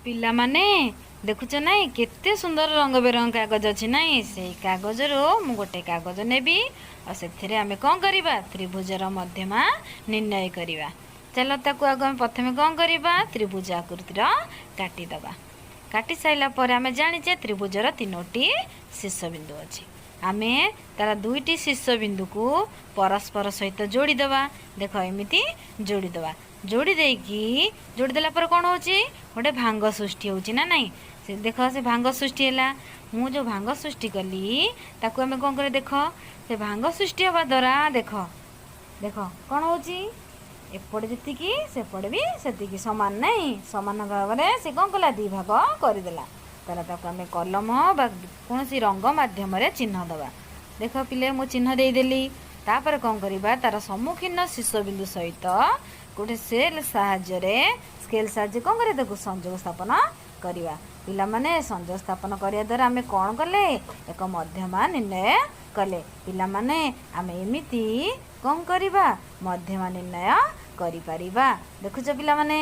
ପିଲାମାନେ, ଦେଖୁଛ ନାଇଁ, କେତେ ସୁନ୍ଦର ରଙ୍ଗ ବେରଙ୍ଗ କାଗଜ ଅଛି ନାଇଁ? ସେଇ କାଗଜରୁ ମୁଁ ଗୋଟେ କାଗଜ ନେବି ଆଉ ସେଥିରେ ଆମେ କ'ଣ କରିବା? ତ୍ରିଭୁଜର ମଧ୍ୟମା ନିର୍ଣ୍ଣୟ କରିବା। ଚାଲ, ତାକୁ ଆଗ ଆମେ ପ୍ରଥମେ କ'ଣ କରିବା? ତ୍ରିଭୁଜ ଆକୃତିର କାଟିଦେବା। କାଟି ସାରିଲା ପରେ ଆମେ ଜାଣିଛେ, ତ୍ରିଭୁଜର ତିନୋଟି ଶୀର୍ଷବିନ୍ଦୁ ଅଛି। ଆମେ ତାର ଦୁଇଟି ଶୀର୍ଷବିନ୍ଦୁକୁ ପରସ୍ପର ସହିତ ଯୋଡ଼ିଦେବା। ଦେଖ, ଏମିତି ଯୋଡ଼ିଦେବା। ଯୋଡ଼ି ଦେଇକି, ଯୋଡ଼ି ଦେଲା ପରେ କ'ଣ ହେଉଛି? ଗୋଟେ ଭାଙ୍ଗ ସୃଷ୍ଟି ହେଉଛି ନା ନାହିଁ? ସେ ଦେଖ, ସେ ଭାଙ୍ଗ ସୃଷ୍ଟି ହେଲା। ମୁଁ ଯେଉଁ ଭାଙ୍ଗ ସୃଷ୍ଟି କଲି, ତାକୁ ଆମେ କ'ଣ କରିବା? ଦେଖ, ସେ ଭାଙ୍ଗ ସୃଷ୍ଟି ହେବା ଦ୍ୱାରା ଦେଖ ଦେଖ କ'ଣ ହେଉଛି। ଏପଟେ ଯେତିକି, ସେପଟେ ବି ସେତିକି ସମାନ ନାହିଁ? ସମାନ ଭାବରେ ସେ କ'ଣ କଲା? ଦୁଇ ଭାଗ କରିଦେଲା। ତାହେଲେ ତାକୁ ଆମେ କଲମ ବା କୌଣସି ରଙ୍ଗ ମାଧ୍ୟମରେ ଚିହ୍ନ ଦେବା। ଦେଖ ପିଲେ, ମୁଁ ଚିହ୍ନ ଦେଇଦେଲି। ତାପରେ କ'ଣ କରିବା? ତାର ସମ୍ମୁଖୀନ ଶୀର୍ଷବିନ୍ଦୁ ସହିତ ଗୋଟେ ସେଲ୍ ସାହାଯ୍ୟରେ, ସ୍କେଲ୍ ସାହାଯ୍ୟରେ କ'ଣ କରିବା? ତାକୁ ସଂଯୋଗ ସ୍ଥାପନ କରିବା। ପିଲାମାନେ, ସଂଯୋଗ ସ୍ଥାପନ କରିବା ଦ୍ୱାରା ଆମେ କ'ଣ କଲେ? ଏକ ମଧ୍ୟମା ନିର୍ଣ୍ଣୟ କଲେ। ପିଲାମାନେ, ଆମେ ଏମିତି କ'ଣ କରିବା? ମଧ୍ୟମା ନିର୍ଣ୍ଣୟ କରିପାରିବା। ଦେଖୁଛ ପିଲାମାନେ?